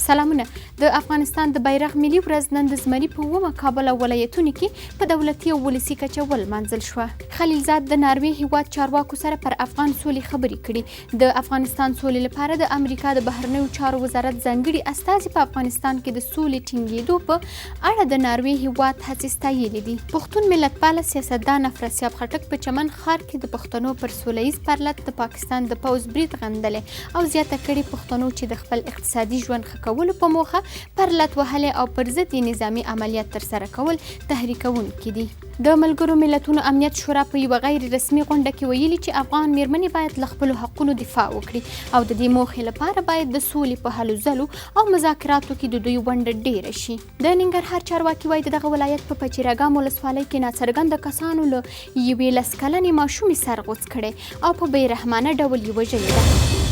سلامونه. د افغانستان د بیرغ ملي ورځ نن د زمري په اوومه کابل او ولایتونو کې په دولتي او ولسي کچه ولمانځل شوه. خلیلزاد د ناروې هیواد چارواکو سره پر افغان سولې خبرې کړي. د افغانستان سولې لپاره د امریکا د بهرنیو چارو وزارت ځانګړي استازي په افغانستان کې د سولې ټینګېدو په اړه د ناروې هیواد هڅې ستایلې دي. پښتون ملتپاله سیاستدان افراسیاب خټک په چمن ښار کې د پښتنو پر سوله ییز پرلت د پاکستان د پوځ برید غندلی او زیاته کړې، پښتنو چې د خپل اقتصادي ژوند ښه کولو په موخه پرلت وهلی او پر ضد یې نظامي عملیات ترسره کول تحریکوونکي دي. د ملګرو ملتونو امنیت شورا په یوه غیر رسمي غونډه کې ویلي چې افغان میرمنې باید له خپلو حقونو دفاع وکړي او د دې موخې لپاره باید د سولې په هلو ځلو او مذاکراتو کې د دوی ونډه ډېره شي. د ننګرهار چارواکي وايي، د دغه ولایت په پچیراګام ولسوالۍ کې ناڅرګنده کسانو له یوې لس کلنې ماشومې سر غوڅ کړی او په بې رحمانه ډول یې وژلې ده.